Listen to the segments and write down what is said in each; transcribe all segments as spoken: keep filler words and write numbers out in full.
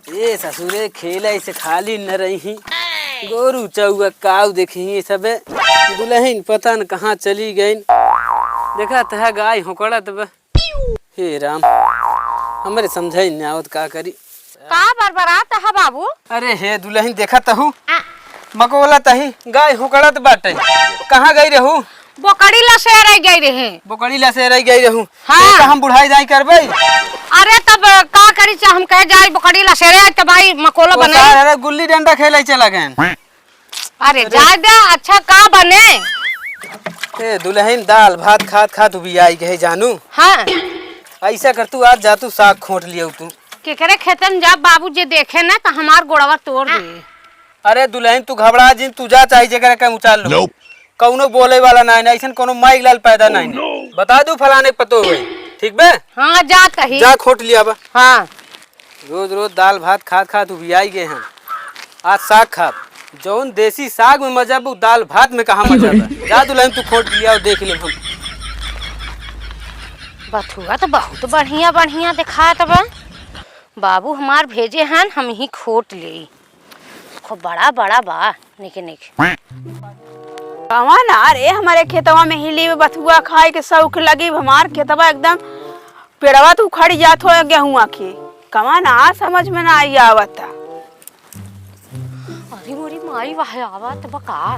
ए ससुरे, खेला इसे खाली न रही। गोरू चौआ काऊ देखी ये सबे। दुलहिन पता न कहाँ चली गइन। देखा तह गाय होकड़त बा। हे राम, हमरे समझाई न आवत का करी। का बरबरात ह बाबू? अरे हे दुलहिन, देखा तहू मकोला तही गाय होकड़त बाटे। कहाँ गई रहू? बोकड़ी लसेरइ गई रहे। बोकड़ी लसेरइ गई रहू। हाँ। तो हम बुढ़ाई दाई करबे। अरे तब का करी, चाहे हम कहे जाई बोकड़ी लसेरे आई, तब आई मकोला ओ बने। सार, अरे गुल्ली डंडा खेले चला गए। अरे जाए दे, अच्छा का बने? ए दुलहिन, दाल भात खात खात उबियाई गए जानू। हाँ। ऐसा कर, तू आज जा, तू साग खोट लियो तू। केकरे खेतन जा बाबू, जे देखे ना तो हमार गोड़वा तोड़ दे। अरे दुलहिन, तू घबरा जिन, तू जा चाहे जेकरा के उचाल लो। Nope। कौनो बोले वाला नाहीं, नाहीं, ऐसन कौनो माई लाल पैदा नाहीं। Oh, no। बता दू फलाने के पतो होई, ठीक बे? हाँ, जा तही। जा खोट लिया बा। हाँ। रोज रोज दाल भात खात खात उबियाई गए हैं। आज साग खाब, जौन देसी साग में मजा बा, दाल भात में कहाँ मजा बा। जा दुलहिन, तू खोट लिया और देख ले हम। बथुआ तो बहुत बढ़िया बढ़िया देखात बा। बाबू हमार भेजे हन, हम ही खोट लेई। खूब बड़ा बड़ा बा, निके निके। कवन आ रे, हमरे खेतवा में हिली बथुआ खाए के शौक लगी, हमार खेतवा एकदम पेड़वा तो उखड़ जात हो गेहुआ के। कवन आ, समझ में ना आई आवता। अरे मोरी माई, वह आवत बा का?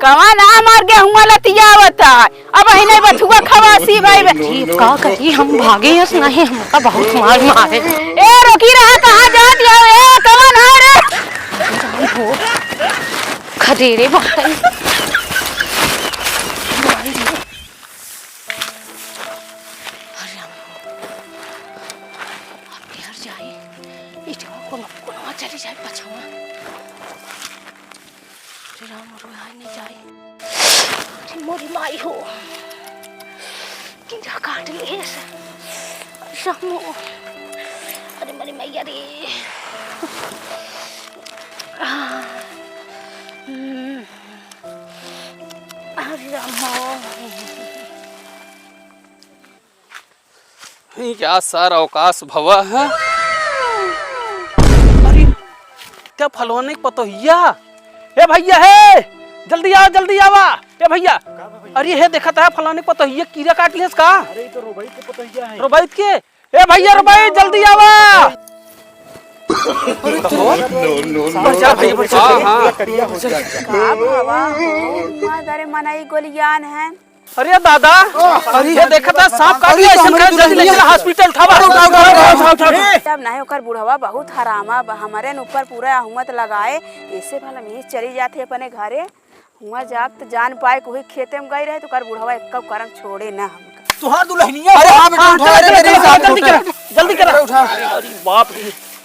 कवन आ, हमार गेहुआ लतियावत है। अब ही नहीं बथुआ खवासी भाई बे। जी, का करी, हम भागे यस नहीं, हमका बहुत मार मारे। ए, रोकी रहा, कहाँ जात हो? ए, कवन आ रे? हो, खदेरे बर्तन। अरे हम, अब यार जाई, इटवा कोनो, कोनो चली जाए पछवा। अरे राम, अरे हाय नहीं जाई। अरे मोरी माई हो, कीड़ा काट ले है से। अरे राम हो, अरे मोरी मैया रे। आ, हम्म। अरे राम हो। ई क्या सार अवकाश भवा है? अरे, क्या फलवाने के पतोहिया? ए भैया हे, जल्दी आवा, जल्दी आवा। ए भैया, अरे हे देखत है फलाने के पतोहिया कीड़ा काट लियस का? अरे, ई तो रोबैत के पतोहिया है। रोबैत के? ए भैया रोबैत, जल्दी आवा। अरे, बढ़ जा भैया, बढ़ जा। हाँ, हाँ। का भवा हो? माँ, अरे मनई गोलियान है। अरे दादा, अरे ये देखत है, सांप काट लिया, ऐसन कर, जल्दी ले चला हॉस्पिटल, उठावा। उठा, उठा, उठा, उठा, उठा। तब नहीं, ओकर बुढ़वा बहुत हरामा बा, हमरे न ऊपर पूरा हुमत लगाए, ऐसे भला हम यहीं चली जाते अपने घरे। हुआ जाब त जान पाए कि वही खेते में गई रहे, तो ओकर बुढ़वा एक्का करम छोड़े ना हमका। तुहार दुल्हनिया अरे हो। हाँ बेटा, हाँ, उठा, चला, अरे चला, मेरे चला, साथ जल्दी उठा। करा, जल्दी करा। अरे उठा। अरे बाप रे।